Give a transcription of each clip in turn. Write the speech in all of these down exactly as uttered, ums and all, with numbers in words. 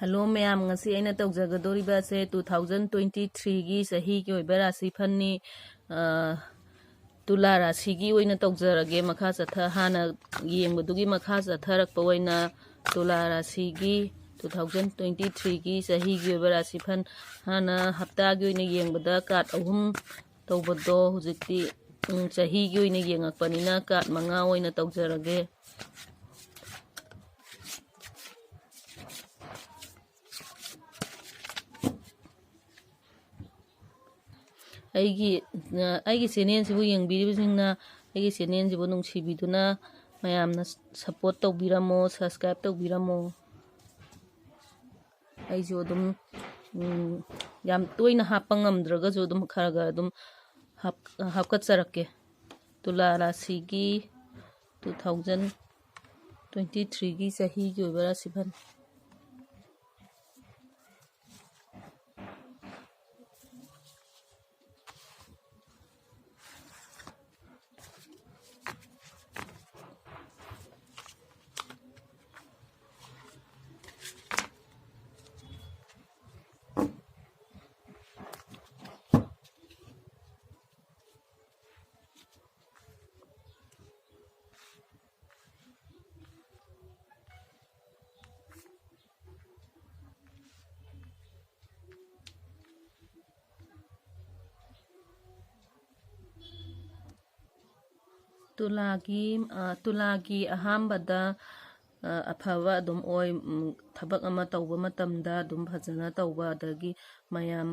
Hello ꯃꯌꯥꯝ, ꯉꯁꯤ ꯑꯩꯅ ꯇꯧꯖꯒꯗꯧꯔꯤꯕ ꯑꯁꯦ two thousand twenty threeꯒꯤ ꯆꯍꯤꯒꯤ ꯑꯣꯏꯕ ꯔꯥꯁꯤ ꯐꯜꯅꯤ꯫ ꯑ, ꯇꯨꯂꯥ ꯔꯥꯁꯤꯒꯤ ꯑꯣꯏꯅ ꯇꯧꯖꯔꯒꯦ꯫ ꯃꯈꯥ ꯆꯠꯊ-, ꯍꯥꯟꯅ ꯌꯦꯡꯕꯗꯨꯒꯤ ꯃꯈꯥ ꯆꯠꯊꯔꯛꯄ ꯑꯣꯏꯅ ꯇꯨꯂꯥ ꯔꯥꯁꯤꯒꯤ two thousand twenty threeꯒꯤ ꯆꯍꯤꯒꯤ ꯑꯣꯏꯕ ꯔꯥꯁꯤ ꯐꯜ ꯍꯥꯟꯅ ꯍꯞꯇꯥꯒꯤ ꯑꯣꯏꯅ ꯌꯦꯡꯕꯗ ꯀꯥꯔꯠ ꯑꯍꯨꯝ ꯇꯧꯕꯗꯣ ꯍꯧꯖꯤꯛꯇꯤ, ꯎꯝ, ꯆꯍꯤꯒꯤ ꯑꯣꯏꯅ ꯌꯦꯡꯉꯛꯄꯅꯤꯅ ꯀꯥꯔꯠ ꯃꯉꯥ ꯑꯣꯏꯅ ꯇꯧꯖꯔꯒꯦ꯫ ꯑꯩꯒꯤ, ꯑꯩꯒꯤ ꯆꯦꯅꯦꯜꯁꯤꯕꯨ ꯌꯦꯡꯕꯤꯔꯤꯕꯁꯤꯡꯅ ꯑꯩꯒꯤ ꯆꯦꯅꯦꯜꯁꯤꯕꯨ ꯅꯨꯡꯁꯤꯕꯤꯗꯨꯅ ꯃꯌꯥꯝꯅ ꯁꯞꯄꯣꯔꯠ ꯇꯧꯕꯤꯔꯝꯃꯣ, ꯁꯕꯁꯀ꯭ꯔꯥꯏꯞ ꯇꯧꯕꯤꯔꯝꯃꯣ꯫ ꯑꯩꯁꯨ ꯑꯗꯨꯝ, ꯎꯝ, ꯌꯥꯝ ꯇꯣꯏꯅ ꯍꯥꯞꯄ ꯉꯝꯗ꯭ꯔꯒꯁꯨ ꯑꯗꯨꯝ ꯈꯔ ꯈꯔ ꯑꯗꯨꯝ ꯍꯥꯞ-, ꯍꯥꯞꯀꯠꯆꯔꯛꯀꯦ꯫ ꯇꯨꯂꯥ ꯔꯥꯁꯤꯒꯤ two thousand twenty threeꯒꯤ ꯆꯍꯤꯒꯤ ꯑꯣꯏꯕ ꯔꯥꯁꯤꯐꯜ꯫ ꯇꯨꯂꯥꯒꯤ, ꯑ, ꯇꯨꯂꯥꯒꯤ ꯑꯍꯥꯟꯕꯗ, ꯑ, ꯑꯐꯕ ꯑꯗꯨꯝ ꯑꯣꯏ꯫ ꯎꯝ, ꯊꯕꯛ ꯑꯃ ꯇꯧꯕ ꯃꯇꯝꯗ ꯑꯗꯨꯝ ꯐꯖꯅ ꯇꯧꯕ, ꯑꯗꯒꯤ ꯃꯌꯥꯝ,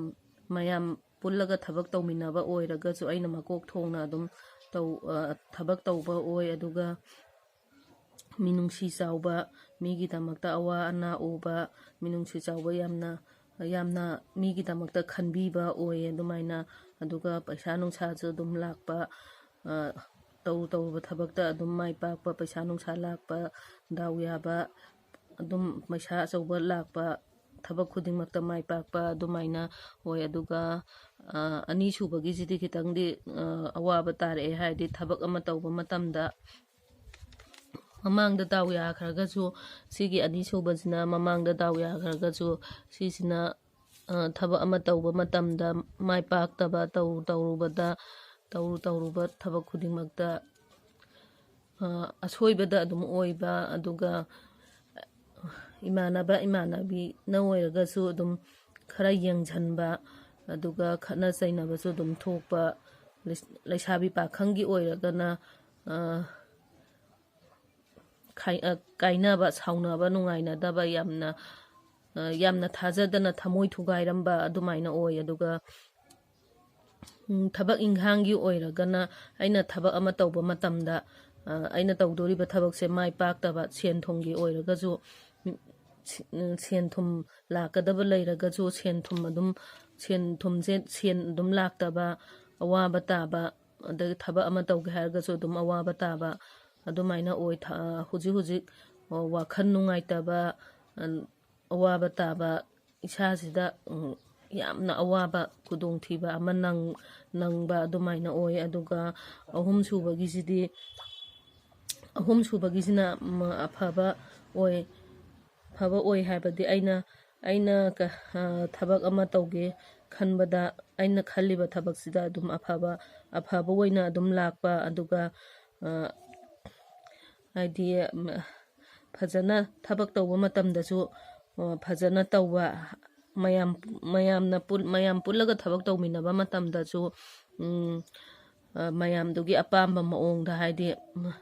ꯃꯌꯥꯝ ꯄꯨꯜꯂꯒ ꯊꯕꯛ ꯇꯧꯃꯤꯟꯅꯕ ꯑꯣꯏꯔꯒꯁꯨ ꯑꯩꯅ ꯃꯀꯣꯛ ꯊꯣꯡꯅ ꯑꯗꯨꯝ ꯇꯧ-, ꯑ, ꯊꯕꯛ ꯇꯧꯕ ꯑꯣꯏ꯫ ꯑꯗꯨꯒ ꯃꯤꯅꯨꯡꯁꯤ ꯆꯥꯎꯕ, ꯃꯤꯒꯤꯗꯃꯛꯇ ꯑꯋꯥ ꯑꯅꯥ ꯎꯕ, ꯃꯤꯅꯨꯡꯁꯤ ꯆꯥꯎꯕ, ꯌꯥꯝꯅ, ꯌꯥꯝꯅ ꯃꯤꯒꯤꯗꯃꯛꯇ ꯈꯟꯕꯤꯕ ꯑꯣꯏꯌꯦ ꯑꯗꯨꯃꯥꯏꯅ꯫ ꯑꯗꯨꯒ ꯄꯩꯁꯥ ꯅꯨꯡꯁꯥꯁꯨ ꯑꯗꯨꯝ ꯂꯥꯛꯄ, ꯑ, ꯇꯧꯔꯨ ꯇꯧꯔꯨꯕ ꯊꯕꯛꯇ ꯑꯗꯨꯝ ꯃꯥꯏ ꯄꯥꯛꯄ, ꯄꯩꯁꯥ ꯅꯨꯡꯁꯥ ꯂꯥꯛꯄ, ꯗꯥꯎ ꯌꯥꯕ, ꯑꯗꯨꯝ ꯄꯩꯁꯥ ꯑꯆꯧꯕ ꯂꯥꯛꯄ, ꯊꯕꯛ ꯈꯨꯗꯤꯡꯃꯛꯇ ꯃꯥꯏ ꯄꯥꯛꯄ ꯑꯗꯨꯃꯥꯏꯅ ꯑꯣꯏ꯫ ꯑꯗꯨꯒ, ꯑ, ꯑꯅꯤꯁꯨꯕꯒꯤꯁꯤꯗꯤ ꯈꯤꯇꯪꯗꯤ, ꯑ, ꯑꯋꯥꯕ ꯇꯥꯔꯛꯑꯦ, ꯍꯥꯏꯗꯤ ꯊꯕꯛ ꯑꯃ ꯇꯧꯕ ꯃꯇꯝꯗ ꯃꯃꯥꯡꯗ ꯗꯥꯎ ꯌꯥꯈ꯭ꯔꯒꯁꯨ, ꯁꯤꯒꯤ ꯑꯅꯤꯁꯨꯕꯁꯤꯅ ꯃꯃꯥꯡꯗ ꯗꯥꯎ ꯌꯥꯈ꯭ꯔꯒꯁꯨ, ꯁꯤꯁꯤꯅ, ꯑ, ꯊꯕꯛ ꯑꯃ ꯇꯧꯕ ꯃꯇꯝꯗ ꯃꯥꯏ ꯄꯥꯛꯇꯕ, ꯇꯧ-, ꯇꯧꯔꯨꯕꯗ, ꯇꯧꯔꯨ ꯇꯧꯔꯨꯕ ꯊꯕꯛ ꯈꯨꯗꯤꯡꯃꯛꯇ, ꯑ, ꯑꯁꯣꯏꯕꯗ ꯑꯗꯨꯝ ꯑꯣꯏꯕ, ꯑꯗꯨꯒ ꯏꯃꯥꯟꯅꯕ ꯏꯃꯥꯟꯅꯕꯤꯅ ꯑꯣꯏꯔꯒꯁꯨ ꯑꯗꯨꯝ ꯈꯔ ꯌꯦꯡꯁꯤꯟꯕ, ꯑꯗꯨꯒ ꯈꯠꯅ ꯆꯩꯅꯕꯁꯨ ꯑꯗꯨꯝ ꯊꯣꯛꯄ, ꯂꯩꯁ-, ꯂꯩꯁꯥꯕꯤ ꯄꯥꯈꯪꯒꯤ ꯑꯣꯏꯔꯒꯅ, ꯑ, ꯈꯥꯏ-, ꯑ, ꯀꯥꯏꯅꯕ, ꯁꯥꯎꯅꯕ, ꯅꯨꯡꯉꯥꯏꯅꯗꯕ, ꯌꯥꯝꯅ, ꯑ, ꯌꯥꯝꯅ ꯊꯥꯖꯗꯅ ꯊꯃꯣꯏ ꯊꯨꯒꯥꯏꯔꯝꯕ ꯑꯗꯨꯃꯥꯏꯅ ꯑꯣꯏ꯫ ꯑꯗꯨꯒ, ꯎꯝ, ꯊꯕꯛ ꯏꯪꯈꯥꯡꯒꯤ ꯑꯣꯏꯔꯒꯅ, ꯑꯩꯅ ꯊꯕꯛ ꯑꯃ ꯇꯧꯕ ꯃꯇꯝꯗ, ꯑ, ꯑꯩꯅ ꯇꯧꯗꯣꯔꯤꯕ ꯊꯕꯛꯁꯦ ꯃꯥꯏ ꯄꯥꯛꯇꯕ, ꯁꯦꯟ ꯊꯨꯝꯒꯤ ꯑꯣꯏꯔꯒꯁꯨ, ꯎꯝ, ꯁꯤ-, ꯎꯝ, ꯁꯦꯟ ꯊꯨꯝ ꯂꯥꯛꯀꯗꯕ ꯂꯩꯔꯒꯁꯨ, ꯁꯦꯟ ꯊꯨꯝ ꯑꯗꯨꯝ, ꯁꯦꯟ ꯊꯨꯝꯁꯦ, ꯁꯦꯟ ꯑꯗꯨꯝ ꯂꯥꯛꯇꯕ, ꯑꯋꯥꯕ ꯇꯥꯕ, ꯑꯗꯒꯤ ꯊꯕꯛ ꯑꯃ ꯇꯧꯒꯦ ꯍꯥꯏꯔꯒꯁꯨ ꯑꯗꯨꯝ ꯑꯋꯥꯕ ꯇꯥꯕ, ꯑꯗꯨꯃꯥꯏꯅ ꯑꯣꯏ꯫ ꯊ-, ꯍꯧꯖꯤꯛ ꯍꯧꯖꯤꯛ ꯋꯥꯈꯜ ꯅꯨꯡꯉꯥꯏꯇꯕ, ꯑꯋꯥꯕ ꯇꯥꯕ, ꯏꯁꯥꯁꯤꯗ, ꯎꯝ, ꯌꯥꯝꯅ ꯑꯋꯥꯕ ꯈꯨꯗꯣꯡꯊꯤꯕ ꯑꯃ ꯅꯪ-, ꯅꯪꯕ ꯑꯗꯨꯃꯥꯏꯅ ꯑꯣꯏ꯫ ꯑꯗꯨꯒ ꯑꯍꯨꯝꯁꯨꯕꯒꯤꯁꯤꯗꯤ, ꯑꯍꯨꯝꯁꯨꯕꯒꯤꯁꯤꯅ, ꯎꯝ, ꯑꯐꯕ ꯑꯣꯏ꯫ ꯑꯐꯕ ꯑꯣꯏ ꯍꯥꯏꯕꯗꯤ ꯑꯩꯅ, ꯑꯩꯅ ꯀ-, ꯑ, ꯊꯕꯛ ꯑꯃ ꯇꯧꯒꯦ ꯈꯟꯕꯗ, ꯑꯩꯅ ꯈꯜꯂꯤꯕ ꯊꯕꯛꯁꯤꯗ ꯑꯗꯨꯝ ꯑꯐꯕ, ꯑꯐꯕ ꯑꯣꯏꯅ ꯑꯗꯨꯝ ꯂꯥꯛꯄ, ꯑꯗꯨꯒ, ꯑ, ꯍꯥꯏꯗꯤ, ꯎꯝ, ꯐꯖꯅ ꯊꯕꯛ ꯇꯧꯕ ꯃꯇꯝꯗꯁꯨ, ꯑ, ꯐꯖꯅ ꯇꯧꯕ, ꯃꯌꯥꯝ, ꯃꯌꯥꯝꯅ ꯄꯨꯜ-, ꯃꯌꯥꯝ ꯄꯨꯜꯂꯒ ꯊꯕꯛ ꯇꯧꯃꯤꯟꯅꯕ ꯃꯇꯝꯗꯁꯨ, ꯎꯝ, ꯑ, ꯃꯌꯥꯝꯗꯨꯒꯤ ꯑꯄꯥꯝꯕ ꯃꯑꯣꯡꯗ, ꯍꯥꯏꯗꯤ, ꯃ-,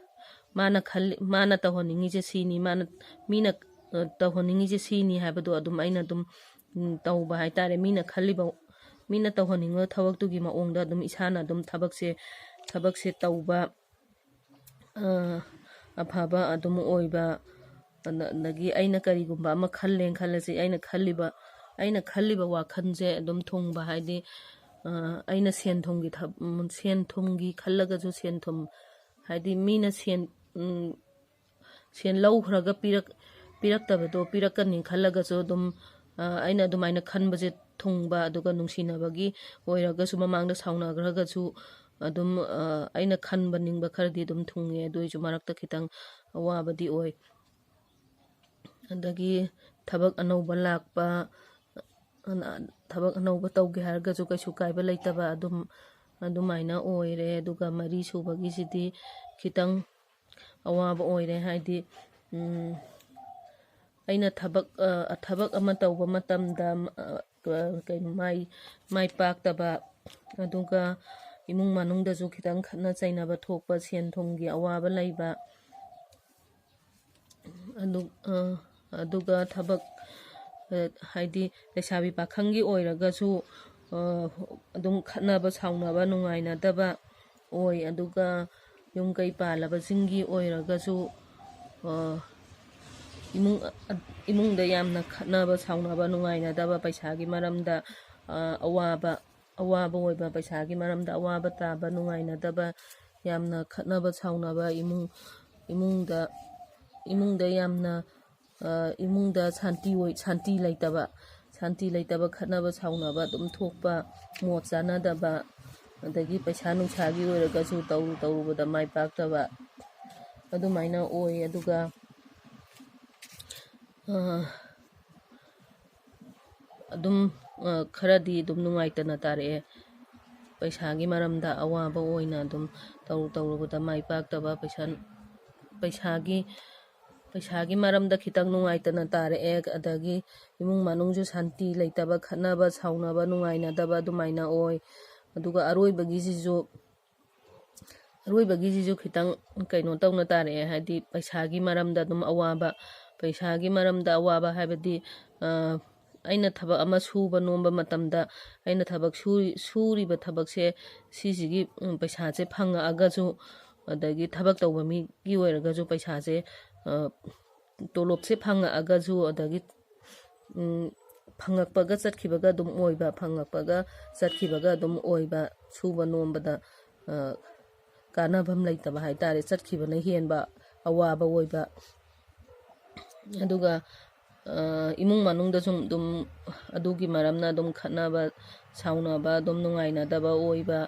ꯃꯥꯅ ꯈꯜꯂꯤ, ꯃꯥꯅ ꯇꯧꯍꯟꯅꯤꯡꯉꯤꯁꯦ ꯁꯤꯅꯤ, ꯃꯥꯅ, ꯃꯤꯅ, ꯑ, ꯇꯧꯍꯟꯅꯤꯡꯉꯤꯁꯦ ꯁꯤꯅꯤ ꯍꯥꯏꯕꯗꯣ ꯑꯗꯨꯝ ꯑꯩꯅ ꯑꯗꯨꯝ, ꯎꯝ, ꯇꯧꯕ ꯍꯥꯏꯇꯥꯔꯦ꯫ ꯃꯤꯅ ꯈꯜꯂꯤꯕ, ꯃꯤꯅ ꯇꯧꯍꯟꯅꯤꯡꯕ ꯊꯕꯛꯇꯨꯒꯤ ꯃꯑꯣꯡꯗ ꯑꯗꯨꯝ ꯏꯁꯥꯅ ꯑꯗꯨꯝ ꯊꯕꯛꯁꯦ, ꯊꯕꯛꯁꯦ ꯇꯧꯕ, ꯑ, ꯑꯐꯕ ꯑꯗꯨꯝ ꯑꯣꯏꯕ, ꯑꯗ-, ꯑꯗꯒꯤ ꯑꯩꯅ ꯀꯔꯤꯒꯨꯝꯕ ꯑꯃ ꯈꯜꯂꯦꯅ ꯈꯜꯂꯁꯤ, ꯑꯩꯅ ꯈꯜꯂꯤꯕ, ꯑꯩꯅ ꯈꯜꯂꯤꯕ ꯋꯥꯈꯜꯁꯦ ꯑꯗꯨꯝ ꯊꯨꯡꯕ, ꯍꯥꯏꯗꯤ, ꯑ, ꯑꯩꯅ ꯁꯦꯟ ꯊꯨꯝꯒꯤ ꯊ-, ꯎꯝ, ꯁꯦꯟ ꯊꯨꯝꯒꯤ ꯈꯜꯂꯒꯁꯨ ꯁꯦꯟ ꯊꯨꯝ, ꯍꯥꯏꯗꯤ ꯃꯤꯅ ꯁꯦꯟ, ꯎꯝ, ꯁꯦꯟ ꯂꯧꯈ꯭ꯔꯒ ꯄꯤꯔꯛ-, ꯄꯤꯔꯛꯇꯕꯗꯣ ꯄꯤꯔꯛꯀꯅꯤ ꯈꯜꯂꯒꯁꯨ ꯑꯗꯨꯝ, ꯑ, ꯑꯩꯅ ꯑꯗꯨꯃꯥꯏꯅ ꯈꯟꯕꯁꯦ ꯊꯨꯡꯕ, ꯑꯗꯨꯒ ꯅꯨꯡꯁꯤꯅꯕꯒꯤ ꯑꯣꯏꯔꯒꯁꯨ ꯃꯃꯥꯡꯗ ꯁꯥꯎꯅꯈ꯭ꯔꯒꯁꯨ, ꯑꯗꯨꯝ, ꯑ, ꯑꯩꯅ ꯈꯟꯕ ꯅꯤꯡꯕ ꯈꯔꯗꯤ ꯑꯗꯨꯝ ꯊꯨꯡꯉꯦ꯫ ꯑꯗꯨ ꯑꯣꯏꯔꯁꯨ ꯃꯔꯛꯇ ꯈꯤꯇꯪ ꯑꯋꯥꯕꯗꯤ ꯑꯣꯏ꯫ ꯑꯗꯒꯤ ꯊꯕꯛ ꯑꯅꯧꯕ ꯂꯥꯛꯄ, ꯑ, ꯊꯕꯛ ꯑꯅꯧꯕ ꯇꯧꯒꯦ ꯍꯥꯏꯔꯒꯁꯨ ꯀꯩꯁꯨ ꯀꯥꯏꯕ ꯂꯩꯇꯕ ꯑꯗꯨꯝ, ꯑꯗꯨꯃꯥꯏꯅ ꯑꯣꯏꯔꯦ꯫ ꯑꯗꯨꯒ ꯃꯔꯤ ꯁꯨꯕꯒꯤꯁꯤꯗꯤ ꯈꯤꯇꯪ ꯑꯋꯥꯕ ꯑꯣꯏꯔꯦ꯫ ꯍꯥꯏꯗꯤ, ꯎꯝ, ꯑꯩꯅ ꯊꯕꯛ, ꯑ, ꯊꯕꯛ ꯑꯃ ꯇꯧꯕ ꯃꯇꯝꯗ, ꯑ, ꯀꯩꯅꯣ, ꯃꯥꯏ, ꯃꯥꯏ ꯄꯥꯛꯇꯕ, ꯑꯗꯨꯒ ꯏꯃꯨꯡ ꯃꯅꯨꯡꯗꯁꯨ ꯈꯤꯇꯪ ꯈꯠꯅ ꯆꯩꯅꯕ ꯊꯣꯛꯄ, ꯁꯦꯟ ꯊꯨꯝꯒꯤ ꯑꯋꯥꯕ ꯂꯩꯕ, ꯑꯗꯨ, ꯑ, ꯑꯗꯨꯒ ꯊꯕꯛ, ꯑ, ꯍꯥꯏꯗꯤ ꯂꯩꯁꯥꯕꯤ ꯄꯥꯈꯪꯒꯤ ꯑꯣꯏꯔꯒꯁꯨ, ꯑ, ꯑꯗꯨꯝ ꯈꯠꯅꯕ ꯁꯥꯎꯅꯕ ꯅꯨꯡꯉꯥꯏꯅꯗꯕ ꯑꯣꯏ꯫ ꯑꯗꯨꯒ ꯌꯨꯝ ꯀꯩ ꯄꯥꯜꯂꯕꯁꯤꯡꯒꯤ ꯑꯣꯏꯔꯒꯁꯨ, ꯑ, ꯏꯃꯨꯡ, ꯏꯃꯨꯡꯗ ꯌꯥꯝꯅ ꯈꯠꯅꯕ ꯁꯥꯎꯅꯕ ꯅꯨꯡꯉꯥꯏꯅꯗꯕ, ꯄꯩꯁꯥꯒꯤ ꯃꯔꯝꯗ, ꯑ, ꯑꯋꯥꯕ, ꯑꯋꯥꯕ ꯑꯣꯏꯕ, ꯄꯩꯁꯥꯒꯤ ꯃꯔꯝꯗ ꯑꯋꯥꯕ ꯇꯥꯕ, ꯅꯨꯡꯉꯥꯏꯅꯗꯕ, ꯌꯥꯝꯅ ꯈꯠꯅꯕ ꯁꯥꯎꯅꯕ, ꯏꯃꯨꯡ, ꯏꯃꯨꯡꯗ, ꯏꯃꯨꯡꯗ ꯌꯥꯝꯅ, ꯑ, ꯏꯃꯨꯡꯗ ꯁꯥꯟꯇꯤ ꯑꯣꯏ-, ꯁꯥꯟꯇꯤ ꯂꯩꯇꯕ, ꯁꯥꯟꯇꯤ ꯂꯩꯇꯕ, ꯈꯠꯅꯕ ꯁꯥꯎꯅꯕ ꯑꯗꯨꯝ ꯊꯣꯛꯄ, ꯃꯣꯠ ꯆꯥꯅꯗꯕ, ꯑꯗꯒꯤ ꯄꯩꯁꯥ ꯅꯨꯡꯁꯥꯒꯤ ꯑꯣꯏꯔꯒꯁꯨ ꯇꯧꯔꯨ ꯇꯧꯔꯨꯕꯗ ꯃꯥꯏ ꯄꯥꯛꯇꯕ, ꯑꯗꯨꯃꯥꯏꯅ ꯑꯣꯏ꯫ ꯑꯗꯨꯒ, ꯑ, ꯑꯗꯨꯝ, ꯑ, ꯈꯔꯗꯤ ꯑꯗꯨꯝ ꯅꯨꯡꯉꯥꯏꯇꯅ ꯇꯥꯔꯛꯑꯦ꯫ ꯄꯩꯁꯥꯒꯤ ꯃꯔꯝꯗ ꯑꯋꯥꯕ ꯑꯣꯏꯅ ꯑꯗꯨꯝ ꯇꯧꯔꯨ ꯇꯧꯔꯨꯕꯗ ꯃꯥꯏ ꯄꯥꯛꯇꯕ, ꯄꯩꯁꯥ, ꯄꯩꯁꯥꯒꯤ, ꯄꯩꯁꯥꯒꯤ ꯃꯔꯝꯗ ꯈꯤꯇꯪ ꯅꯨꯡꯉꯥꯏꯇꯅ ꯇꯥꯔꯛꯑꯦ꯫ ꯑꯗꯒꯤ ꯏꯃꯨꯡ ꯃꯅꯨꯡꯁꯨ ꯁꯥꯟꯇꯤ ꯂꯩꯇꯕ, ꯈꯠꯅꯕ, ꯁꯥꯎꯅꯕ, ꯅꯨꯡꯉꯥꯏꯅꯗꯕ ꯑꯗꯨꯃꯥꯏꯅ ꯑꯣꯏ꯫ ꯑꯗꯨꯒ ꯑꯔꯣꯏꯕꯒꯤꯁꯤꯁꯨ, ꯑꯔꯣꯏꯕꯒꯤꯁꯤꯁꯨ ꯈꯤꯇꯪ ꯀꯩꯅꯣ ꯇꯧꯅ ꯇꯥꯔꯛꯑꯦ, ꯍꯥꯏꯗꯤ ꯄꯩꯁꯥꯒꯤ ꯃꯔꯝꯗ ꯑꯗꯨꯝ ꯑꯋꯥꯕ, ꯄꯩꯁꯥꯒꯤ ꯃꯔꯝꯗ ꯑꯋꯥꯕ ꯍꯥꯏꯕꯗꯤ, ꯑ, ꯑꯩꯅ ꯊꯕꯛ ꯑꯃ ꯁꯨꯕ ꯅꯣꯝꯕ ꯃꯇꯝꯗ, ꯑꯩꯅ ꯊꯕꯛ ꯁꯨꯔꯤ-, ꯁꯨꯔꯤꯕ ꯊꯕꯛꯁꯦ ꯁꯤꯁꯤꯒꯤ, ꯎꯝ, ꯄꯩꯁꯥꯁꯦ ꯐꯪꯉꯛꯑꯒꯁꯨ, ꯑꯗꯒꯤ ꯊꯕꯛ ꯇꯧꯕ ꯃꯤꯒꯤ ꯑꯣꯏꯔꯒꯁꯨ ꯄꯩꯁꯥꯁꯦ, ꯑ, ꯇꯣꯂꯣꯞꯁꯦ ꯐꯪꯉꯛꯑꯒꯁꯨ, ꯑꯗꯒꯤ, ꯎꯝ, ꯐꯪꯉꯛꯄꯒ ꯆꯠꯈꯤꯕꯒ ꯑꯗꯨꯝ ꯑꯣꯏꯕ, ꯐꯪꯉꯛꯄꯒ ꯆꯠꯈꯤꯕꯒ ꯑꯗꯨꯝ ꯑꯣꯏꯕ, ꯁꯨꯕ ꯅꯣꯝꯕꯗ, ꯑ, ꯀꯥꯟꯅꯐꯝ ꯂꯩꯇꯕ ꯍꯥꯏ ꯇꯥꯔꯦ, ꯆꯠꯈꯤꯕꯅ ꯍꯦꯟꯕ ꯑꯋꯥꯕ ꯑꯣꯏꯕ꯫ ꯑꯗꯨꯒ, ꯑ, ꯏꯃꯨꯡ ꯃꯅꯨꯡꯗꯁꯨ ꯑꯗꯨꯝ ꯑꯗꯨꯒꯤ ꯃꯔꯝꯅ ꯑꯗꯨꯝ ꯈꯠꯅꯕ, ꯁꯥꯎꯅꯕ, ꯑꯗꯨꯝ ꯅꯨꯡꯉꯥꯏꯅꯗꯕ ꯑꯣꯏꯕ,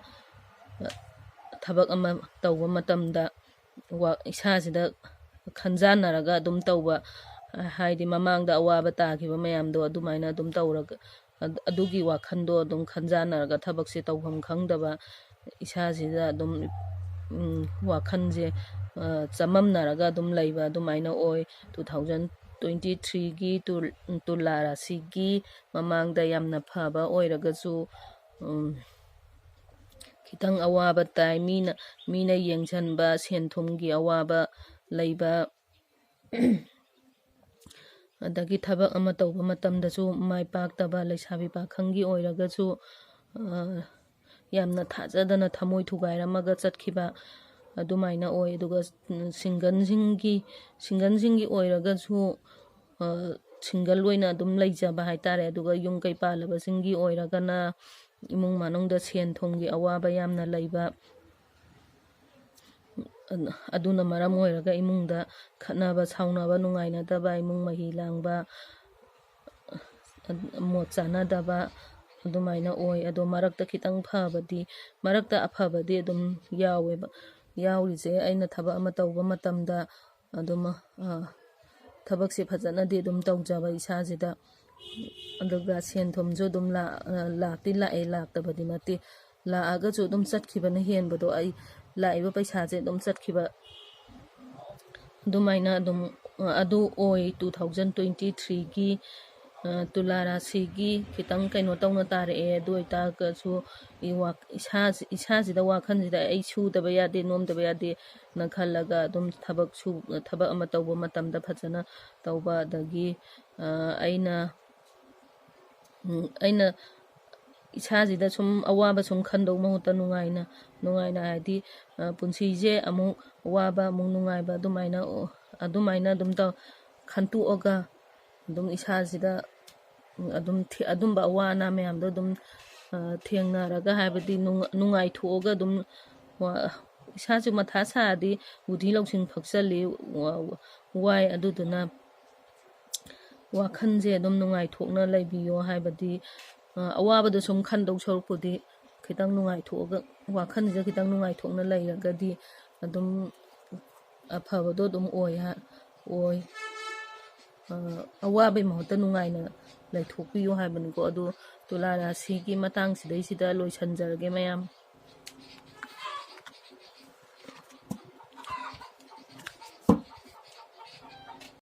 ꯊꯕꯛ ꯑꯃ ꯇꯧꯕ ꯃꯇꯝꯗ ꯋꯥ-, ꯏꯁꯥꯁꯤꯗ ꯈꯟꯖꯥꯟꯅꯔꯒ ꯑꯗꯨꯝ ꯇꯧꯕ, ꯍꯥꯏꯗꯤ ꯃꯃꯥꯡꯗ ꯑꯋꯥꯕ ꯇꯥꯈꯤꯕ ꯃꯌꯥꯝꯗꯣ ꯑꯗꯨꯃꯥꯏꯅ ꯑꯗꯨꯝ ꯇꯧꯔꯒ, ꯑꯗꯨꯒꯤ ꯋꯥꯈꯜꯗꯣ ꯑꯗꯨꯝ ꯈꯟꯖꯥꯟꯅꯔꯒ ꯊꯕꯛꯁꯦ ꯇꯧꯐꯝ ꯈꯪꯗꯕ, ꯏꯁꯥꯁꯤꯗ ꯑꯗꯨꯝ, ꯎꯝ, ꯋꯥꯈꯜꯁꯦ, ꯑ, ꯆꯃꯝꯅꯔꯒ ꯑꯗꯨꯝ ꯂꯩꯕ ꯑꯗꯨꯃꯥꯏꯅ ꯑꯣꯏ꯫ Two thousand twenty threeꯒꯤ ꯇꯨ-, ꯇꯨꯂꯥ ꯔꯥꯁꯤꯒꯤ ꯃꯃꯥꯡꯗ ꯌꯥꯝꯅ ꯐꯕ ꯑꯣꯏꯔꯒꯁꯨ, ꯎꯝ, ꯈꯤꯇꯪ ꯑꯋꯥꯕ ꯇꯥꯏ꯫ ꯃꯤꯅ, ꯃꯤꯅ ꯌꯦꯡꯁꯤꯟꯕ, ꯁꯦꯟ ꯊꯨꯝꯒꯤ ꯑꯋꯥꯕ ꯂꯩꯕ, ꯑꯗꯒꯤ ꯊꯕꯛ ꯑꯃ ꯇꯧꯕ ꯃꯇꯝꯗꯁꯨ ꯃꯥꯏ ꯄꯥꯛꯇꯕ, ꯂꯩꯁꯥꯕꯤ ꯄꯥꯈꯪꯒꯤ ꯑꯣꯏꯔꯒꯁꯨ, ꯑ, ꯌꯥꯝꯅ ꯊꯥꯖꯗꯅ ꯊꯃꯣꯏ ꯊꯨꯒꯥꯏꯔꯝꯃꯒ ꯆꯠꯈꯤꯕ ꯑꯗꯨꯃꯥꯏꯅ ꯑꯣꯏ꯫ ꯑꯗꯨꯒ, ꯎꯝ, ꯁꯤꯡꯒꯜꯁꯤꯡꯒꯤ, ꯁꯤꯡꯒꯜꯁꯤꯡꯒꯤ ꯑꯣꯏꯔꯒꯁꯨ, ꯑ, ꯁꯤꯡꯒꯜ ꯑꯣꯏꯅ ꯑꯗꯨꯝ ꯂꯩꯖꯕ ꯍꯥꯏꯇꯥꯔꯦ꯫ ꯑꯗꯨꯒ ꯌꯨꯝ ꯀꯩ ꯄꯥꯜꯂꯕꯁꯤꯡꯒꯤ ꯑꯣꯏꯔꯒꯅ ꯏꯃꯨꯡ ꯃꯅꯨꯡꯗ ꯁꯦꯟ ꯊꯨꯝꯒꯤ ꯑꯋꯥꯕ ꯌꯥꯝꯅ ꯂꯩꯕ, ꯑꯗꯨꯅ ꯃꯔꯝ ꯑꯣꯏꯔꯒ ꯏꯃꯨꯡꯗ ꯈꯠꯅꯕ, ꯁꯥꯎꯅꯕ, ꯅꯨꯡꯉꯥꯏꯅꯗꯕ, ꯏꯃꯨꯡ ꯃꯍꯤ ꯂꯥꯡꯕ, ꯃꯣꯠ ꯆꯥꯅꯗꯕ ꯑꯗꯨꯃꯥꯏꯅ ꯑꯣꯏ꯫ ꯑꯗꯣ ꯃꯔꯛꯇ ꯈꯤꯇꯪ ꯐꯕꯗꯤ, ꯃꯔꯛꯇ ꯑꯐꯕꯗꯤ ꯑꯗꯨꯝ ꯌꯥꯎꯋꯦꯕ꯫ ꯌꯥꯎꯔꯤꯁꯦ ꯑꯩꯅ ꯊꯕꯛ ꯑꯃ ꯇꯧꯕ ꯃꯇꯝꯗ ꯑꯗꯨꯝ, ꯑ, ꯊꯕꯛꯁꯦ ꯐꯖꯅꯗꯤ ꯑꯗꯨꯝ ꯇꯧꯖꯕ ꯏꯁꯥꯁꯤꯗ꯫ ꯑꯗꯨꯒ ꯁꯦꯟ ꯊꯨꯝꯁꯨ ꯑꯗꯨꯝ ꯂꯥ-, ꯑ, ꯂꯥꯛꯇꯤ ꯂꯥꯛꯑꯦ, ꯂꯥꯛꯇꯕꯗꯤ ꯅꯠꯇꯦ꯫ ꯂꯥꯛꯑꯒꯁꯨ ꯑꯗꯨꯝ ꯆꯠꯈꯤꯕꯅ ꯍꯦꯟꯕꯗꯣ, ꯑꯩ ꯂꯥꯛꯏꯕ ꯄꯩꯁꯥꯁꯦ ꯑꯗꯨꯝ ꯆꯠꯈꯤꯕ ꯑꯗꯨꯃꯥꯏꯅ ꯑꯗꯨꯝ, ꯑ, ꯑꯗꯨ ꯑꯣꯏ꯫ Two thousand twenty threeꯒꯤ, ꯑ, ꯇꯨꯂꯥ ꯔꯥꯁꯤꯒꯤ ꯈꯤꯇꯪ ꯀꯩꯅꯣ ꯇꯧꯅ ꯇꯥꯔꯛꯑꯦ꯫ ꯑꯗꯨ ꯑꯣꯏꯇꯥꯔꯒꯁꯨ ꯏ-, ꯋꯥ-, ꯏꯁꯥꯁꯤ-, ꯏꯁꯥꯁꯤꯗ ꯋꯥꯈꯜꯁꯤꯗ ꯑꯩ ꯁꯨꯗꯕ ꯌꯥꯗꯦ, ꯅꯣꯝꯗꯕ ꯌꯥꯗꯦꯅ ꯈꯜꯂꯒ ꯑꯗꯨꯝ ꯊꯕꯛ ꯁꯨ-, ꯊꯕꯛ ꯑꯃ ꯇꯧꯕ ꯃꯇꯝꯗ ꯐꯖꯅ ꯇꯧꯕ, ꯑꯗꯒꯤ, ꯑ, ꯑꯩꯅ, ꯎꯝ, ꯑꯩꯅ ꯏꯁꯥꯁꯤꯗ ꯁꯨꯝ ꯑꯋꯥꯕ ꯁꯨꯝ ꯈꯟꯗꯧ ꯃꯍꯨꯠꯇ ꯅꯨꯡꯉꯥꯏꯅ, ꯅꯨꯡꯉꯥꯏꯅ ꯍꯥꯏꯗꯤ, ꯑ, ꯄꯨꯟꯁꯤꯁꯦ ꯑꯃꯨꯛ ꯑꯋꯥꯕ ꯑꯃꯨꯛ ꯅꯨꯡꯉꯥꯏꯕ ꯑꯗꯨꯃꯥꯏꯅ, ꯑꯗꯨꯃꯥꯏꯅ ꯑꯗꯨꯝ ꯇꯧ-, ꯈꯟꯇꯣꯛꯑꯒ ꯑꯗꯨꯝ ꯏꯁꯥꯁꯤꯗ ꯑꯗꯨꯝ ꯊꯦ-, ꯑꯗꯨꯝꯕ ꯑꯋꯥ ꯑꯅꯥ ꯃꯌꯥꯝꯗꯣ ꯑꯗꯨꯝ, ꯑ, ꯊꯦꯡꯅꯔꯒ ꯍꯥꯏꯕꯗꯤ ꯅꯨꯡ-, ꯅꯨꯡꯉꯥꯏꯊꯣꯛꯑꯒ ꯑꯗꯨꯝ ꯋꯥ-, ꯏꯁꯥꯁꯦ ꯃꯊꯥ ꯁꯥꯔꯗꯤ ꯕꯨꯙꯤ ꯂꯧꯁꯤꯡ ꯐꯛꯆꯜꯂꯤ, ꯋꯥ-, ꯋꯥꯏ꯫ ꯑꯗꯨꯗꯨꯅ ꯋꯥꯈꯜꯁꯦ ꯑꯗꯨꯝ ꯅꯨꯡꯉꯥꯏꯊꯣꯛꯅ ꯂꯩꯕꯤꯌꯣ꯫ ꯍꯥꯏꯕꯗꯤ, ꯑ, ꯑꯋꯥꯕꯗꯣ ꯁꯨꯝ ꯈꯟꯗꯧ ꯁꯔꯨꯛꯄꯨꯗꯤ ꯈꯤꯇꯪ ꯅꯨꯡꯉꯥꯏꯊꯣꯛꯑꯒ, ꯋꯥꯈꯜꯁꯤꯗ ꯈꯤꯇꯪ ꯅꯨꯡꯉꯥꯏꯊꯣꯛꯅ ꯂꯩꯔꯒꯗꯤ ꯑꯗꯨꯝ ꯑꯐꯕꯗꯣ ꯑꯗꯨꯝ ꯑꯣꯏ ꯍꯥ-, ꯑꯣꯏ꯫ ꯑ, ꯑꯋꯥꯕꯩ ꯃꯍꯨꯠꯇ ꯅꯨꯡꯉꯥꯏꯅ ꯂꯩꯊꯣꯛꯄꯤꯌꯨ ꯍꯥꯏꯕꯅꯤꯀꯣ꯫ ꯑꯗꯨ ꯇꯨꯂꯥ ꯔꯥꯁꯤꯒꯤ ꯃꯇꯥꯡꯁꯤꯗꯩꯁꯤꯗ ꯂꯣꯏꯁꯤꯟꯖꯔꯒꯦ ꯃꯌꯥꯝ꯫